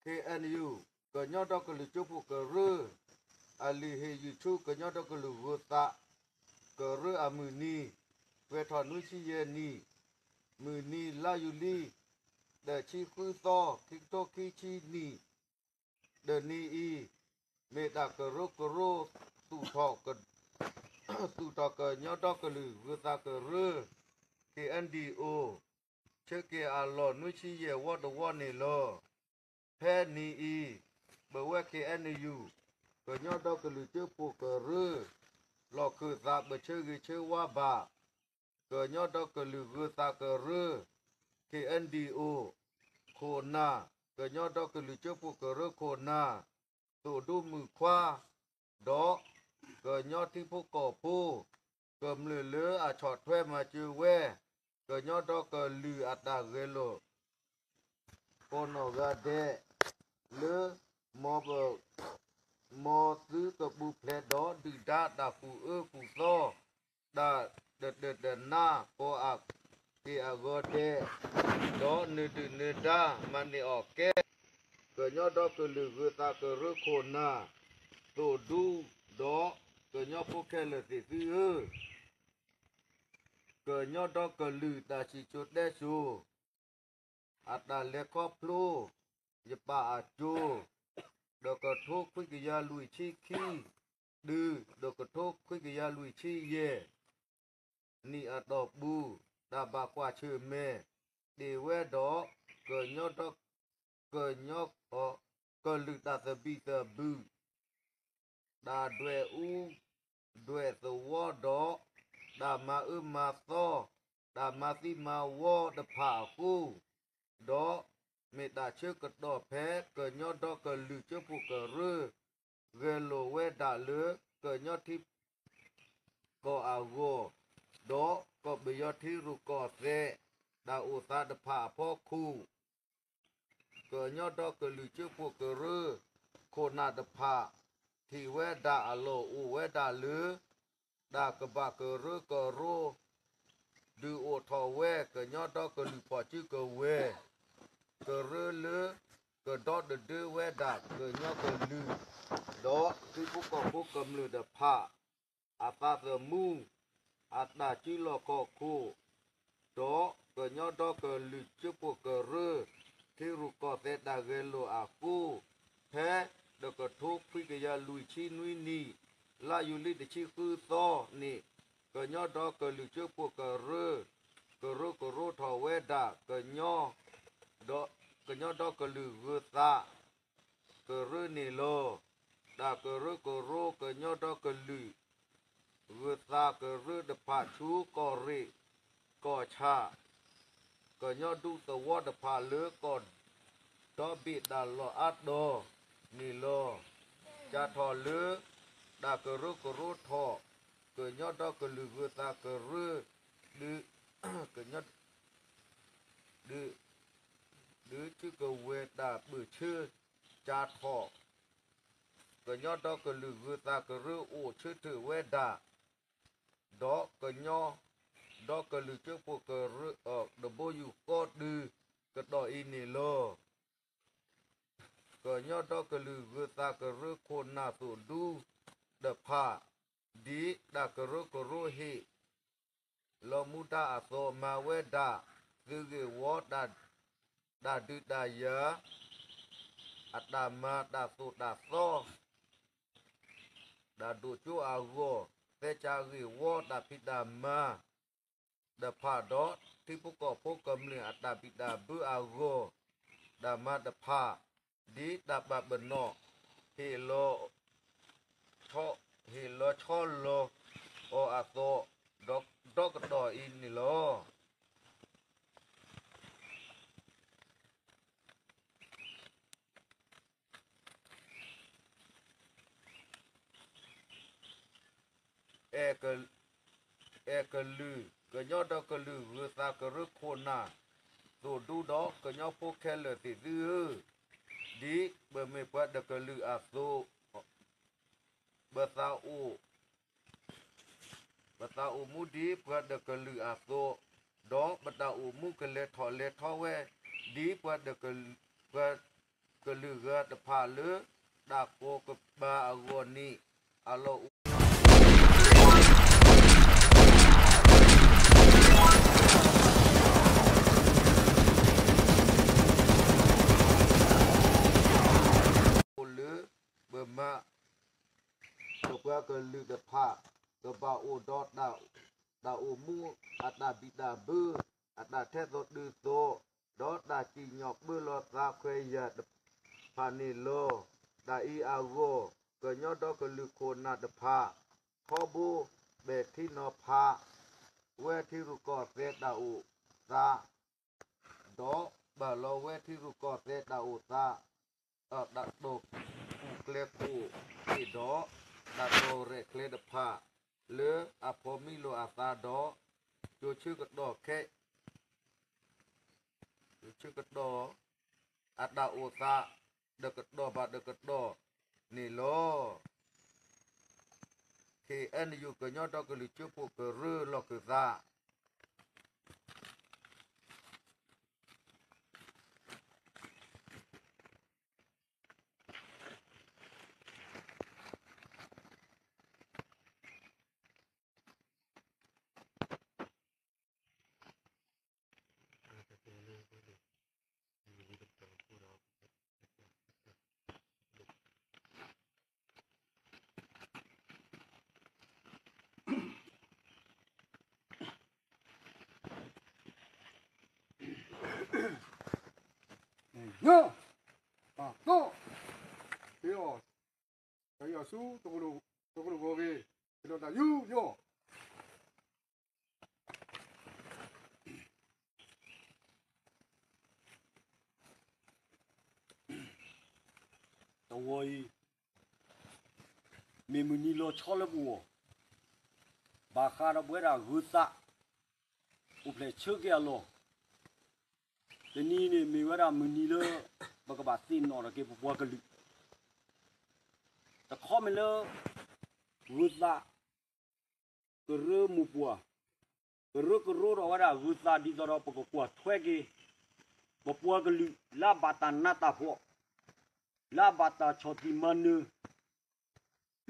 ခ့ၣ်အဲၣ်ယူၣ် ကညီဒီကလုာ်ကၠိဖိၣ်ကရၢ, အလံာ်ဟ့ၣ်ယုၢ်ဆူ ကညီဒီကလုာ်ဂုၤသးကရၢအမုၢ်နံၤ, ပှဲၤထီၣ်နွံဆံယဲၢ်နံၣ်, မုၢ်နံၤ လါယူၤလံ တဆံဃုသီ ခံကထိခံဆံနံၣ်, တနံၤအံၤ မ့ၢ်တၢ်ကရၢကရိ သူၣ်ထီၣ် သူၣ်ထီၣ်ကညီဒီကလုာ်ဂုၤသးကရၢ ခ့ၣ်အဲၣ်ယူၣ် ဆၢက့ၤအလီၢ်နွံဆံယဲၢ်ဝီတဝီန့ၣ်လီၤ. ဖဲနံၤအံၤ ပဝဲခ့ၣ်အဲၣ်ယူၣ် ကညီဒီကလုာ်ကၠိဖိၣ်ကရၢ လီၢ်ခၢၣ်သး ပဆၢဂ့ၤဆၢဝါဘၣ် ကညီဒီကလုာ်ဂုၤသးကရၢ ခ့ၣ်အဲၣ်ယူၣ် ခိၣ်နၢ်, ကညီဒီကလုာ်ကၠိဖိၣ်ကရၢခိၣ်နၢ် သိၣ်ဒူမုၣ်ခွါ ဒီးကညီထံဖိကီၢ်ဖိ ကမျၢၢ်လၢအဆီၣ်ထွဲမၤစၢၤဝဲ ကညီဒီကလုာ်အတၢ်ဂဲၤလိာ် ကိးနီၢ်ဂၤဒဲး လၢ မ်သုကပူၤဖျဲးဒီးဒုၣ်ဒါတၢ်ကူၣ်အၢကူၣ်သီ တၢ်တတၢာ်တနါ ကိးအက့ၢ်အဂီၤဒဲး, ဒီးနၢၤဒုၣ်နၢၤဒါမၤန့ၢ်အီၣ်ကဲ ကညီဒီကလုာ်ဂုၤသးကရၢခိၣ်နၢ် သိၣ်ဒူ ဒီးကညီဖိခဲလၢာ်သ့ၣ်သုဧၢ, ကညီဒီကလုာ်တၢ်စံၣ်စိၤတဲစိၤ အတၢ်လဲၤခီဖျိ ယပၣ်အစိၤ ဒီးကထိခွံကယၤလွံၢ်ဆံခံ တုၤဒီးကထိခွံကယၤလွံၢ်ဆံယဲၢ် နံၣ်အတီၢ်ပူၤ တၢ်ဘၣ်ကွၢ်ဆၢၣ်မဲာ် တ့ၢ်ဝဲဒီး ကညီ ကညီ ကလုာ်တၢ်သဘံၣ်သဘုၣ် တၢ်ဒွဲၣ်အူ ဒွဲၣ်သဝီဒီး တၢ်မၤအၢမၤသီ တၢ်မၤသံမၤဝီတဖၣ်အဃိ, ဒီးမ့ၢ်တၢ်ဆၢကတီၢ်ဖဲ ကညီဒီကလုာ်ကၠိဖိၣ်ကရၢ ဂဲၤလိာ်ဝဲဒၣ်လၢ ကညီထံ ကီၢ်အဂီၢ်, ဒီးကီၢ်ပယီၤထံရူၢ်ကီၢ်သဲး တၢ်အိၣ်သးတဖၣ်အဖီခိၣ်, ကညီဒီကလုာ်ကၠိဖိၣ်ကရၢ ခိၣ်နၢ်တဖၣ် ထံၣ်ဝဲဒၣ်အလီၢ်အိၣ်ဝဲဒၣ်လၢ တၢ်ကဘၣ်ကရၢကရိ ဒုးအိၣ်ထီၣ်ဝဲ ကညီဒီကလုာ်ဖီၣ်စုကဝဲၤ ကရၢလၢ ကဒီတဒၢဝဲဒၣ်ကညီကလုာ် ဒီးထံဖိကီၢ်ဖိကမျၢၢ်တဖၣ် အသးသမူ အတၢ်စုလီၢ်ခီၣ်ခိၣ် ဒီးကညီဒီကလုာ်ကၠိဖိၣ်ကရၢ ထံရူၢ်ကီၢ်သဲးတၢ်ဂဲၤလိာ်အဃိ, ဖဲတကထိခွံကယၤလွံၢ်ဆံနွံနံၣ် လါယူၤလံတဆံဃုသီန့ၣ်, ကညီဒီကလုာ်ကၠိဖိၣ်ကရၢ ကရၢကရိထီၣ်ဝဲဒၣ် ကညီ ကညီဒီကလုာ်ဂုၤသး ကရၢန့ၣ်လီၤ. တၢ်ကရၢကရိကညီဒီကလုာ် ဂုၤသးကရၢတဖၣ်ဆူကီၢ်ရ့ၣ် ကီၢ်ဆၣ် ကညီဒူသဝီတဖၣ်လၢကီၢ်ဒီဘ့ၣ်တၢ်လီၢ်အါတီၤန့ၣ်လီၤ. စးထီၣ်လၢ တၢ်ကရၢကရိထီၣ် ကညီဒီကလုာ်ဂုၤသးကရၢ ဒု ကညီ ဒု ဒုးစုကဝဲၤတၢ်ပၢၢ်ဆၢ စးထီၣ် ကညီဒီကလုာ်ဂုၤသးကရၢအိၣ်ဆၢထၢၣ်ဝဲဒၣ် ဒီးကညီ ဒီကလုာ်ကၠိဖိၣ်ကရၢ တဘိယူၢ်ဃီတုၤကတီၢ်အံၤန့ၣ်လီၤ. ကညီဒီကလုာ်ဂုၤသးကရၢခိၣ်နၢ်သိၣ်ဒူတဖၣ် ဒ်တၢ်ကရၢကရိဟ့ၣ် လီၤမူဒါအသိး မၤဝဲဒၣ် သုးဂ့ၢ်ဝီ တၢ်ဒုးတၢ်ယၤ အတၢ်မၤတၢ်သိၣ်တၢ်သီ တၢ်ဒိၣ်ကၠိအဂီၢ် သဲကၢဂ့ၢ်ဝီ တၢ်ဖံးတၢ်မၤတဖၣ်ဒီး ထံဖိကီၢ်ဖိကမျၢၢ်အတၢ်ဘံၣ်တၢ်ဘၢအဂီၢ် တၢ်မၤတဖၣ် ဒ်တၢ်ပာ်ပနီၣ် ဟ့ၣ်လီၤ ဟ့ၣ်လီၤဆီလီၤအီၤအသိး ဒီကတီၢ်အံၤန့ၣ်လီၤ. အဲၣ်ကလုာ် ကညီဒီကလုာ်ဂုၤသးကရၢခိၣ်နၢ် သိၣ်ဒူဒီးကညီဖိခဲလၢာ်သ့ၣ်သုဧၢ, ဒ်ပမ့ၢ်ပှၤတကလုာ်အသိး ပသးအိၣ် ပသးအိၣ်မူဒ်ပှၤတကလုာ်အသိး, ဒီးပတၢ်အိၣ်မူကလဲၤထီၣ်လဲၤထီဝဲ ဒ်ပှၤတကလုာ် ပှၤ ကလုာ်ဂၤတဖၣ်လၢ တၢ်ကိးကပၤအဂီၢ်န့ၣ် အလီၢ်အိၣ် အိၣ်လၢ ပမၤ ပပှၤကလုာ်တဖၣ် ကဘၣ်အိၣ်ဒီး တၢ်အိၣ်မူ အတၢ်ဘံၣ်တၢ်ဘၢ အတၢ်ထဲသိးတုၤသိး ဒီးတၢ်စံၣ်ညီၣ်ပၢလီၤသးခွဲးယာ်တဖၣ်န့ၣ်လီၤ. တၢ်အံၤအဂီၢ် ကညီဒီကလုာ်ခိၣ်နၢ်တဖၣ် ထီဘိ ပဲာ်ထံနီၤဖး ဝဲထံရူၢ်ကီၢ်သဲးတၢ်အိၣ်သး ဒီးပာ်လီၤဝဲထံရူၢ်ကီၢ်သဲးတၢ်အိၣ်သး တၢ်တီၢ်ပူၤကျဲခိၣ်သ့ၣ်ဒီး တၢ်တီၢ်ရဲၣ်ကျဲၤတဖၣ် လၢအဖီမံလိာ်အသးဒီး ကၠိဆၢကတီၢ်ခဲ ကၠိဆၢကတီၢ် အတၢ်အိၣ်သး တကတီၢ်ဘၣ်တကတီၢ်န့ၣ်လီၤ. ခ့ၣ်အဲၣ်ယူၣ် ကညီဒီကလုာ်စၢဖှိၣ်ကရၢလီၢ်ခၢၣ်သး ယိၤ, ပှၤသိး, တယီၤဆူ တကလိာ်ဂီၤဂ့ၤ, ဟ့ၣ်လီၤတၢ်ယူးယီၣ် တဝီၤအံၤ မ့ၢ်မုၢ်နံၤလီၤဆီလၢပဂီၢ်, ဘၣ်ဃးဒီးပဝဲဒၣ်ဂုၤသး အိၣ်ဖျဲၣ်ဆၢက့ၤအလီၢ်, တနံၤန့ၣ်မ့ၢ်ဝဲဒၣ်မုၢ်နံၤလၢ ပကဘၣ်သ့ၣ်နီၣ်ထီၣ်က့ၤပပှၤကလုာ်, တခီမ့ၢ်လၢ ဂုၤသး ကရၢမိၢ်ပှၢ်, ကရၢကရိထီၣ်ဝဲဒၣ်ဂုၤသးဒ်သိးဒီး ပကကွၢ်ထွဲက့ၤ ပပှၤကလုာ် လၢအဘၣ်တၢ်နးတၢ်ဖှီၣ်, လၢအဘၣ်တၢ်ဆီၣ်တံၢ်မၤနၢၤ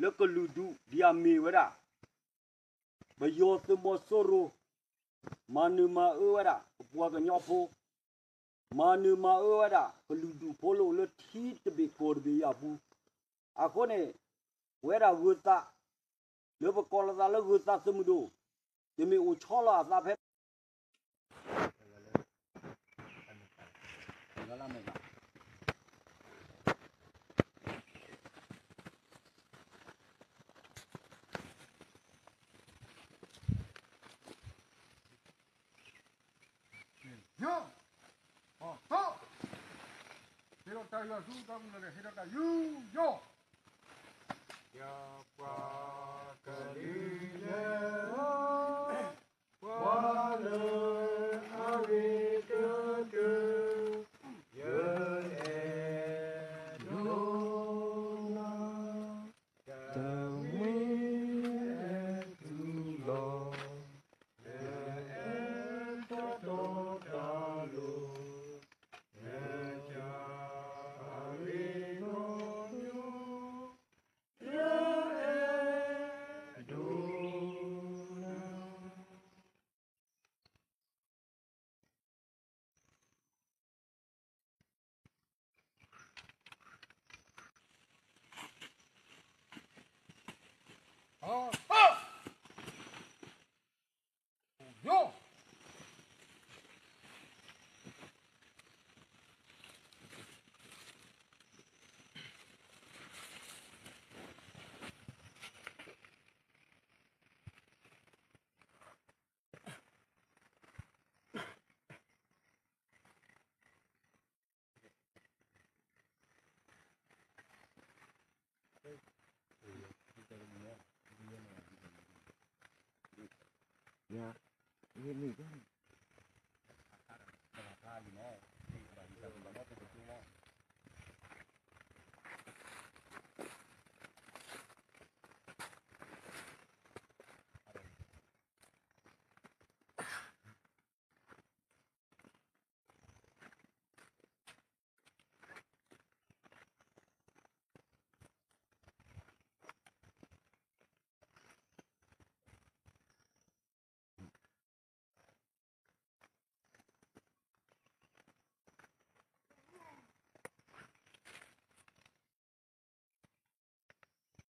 လၢကလုာ်ဒူၣ်ဒ်အမ့ၢ်ဝဲဒၣ် ပယီၤသုးမီၤစိရိၤ မၤနၢၤမၤအၢဝဲဒၣ် ပပှၤကညီဖိ, မၤနၢၤမၤအၢဝဲဒၣ် ကလုာ်ဒူၣ်ဖိလၢအိၣ်လၢထံတဘ့ၣ်ကီၢ်တဘ့ၣ်အံၤအပူၤ, အဃိန့ၣ် ပဝဲဒၣ်ဂုၤသး လၢပကိးလီၤသးလၢဂုၤသးသုးမုၢ်ဒိၣ်, တမ့ၢ်အိၣ်ဆီလီၤအသးဖဲ ယိၤ, ဟ့ၣ်လီၤတၢ်ယူးယီၣ်ဆူ တၢ်မုၢ်လၢ်ဒီး ဟ့ၣ်လီၤတၢ်ယူးယီၣ်, ယပှၤကလုာ်လၢ ပှၤလၢအရ့တၢၢ်တၢၢ်, ယအဲၣ်ဒိးနၤ တမှံၤအဲၣ်တူၢ်လီၤ, လၢအဲၣ်တတီတၢ်လိၤ, လၢယၤအရ့နီၢ်ညိ, ယအဲၣ်ဒိးနၤ ယိၤ, ယၤ, ယမ့ၢ်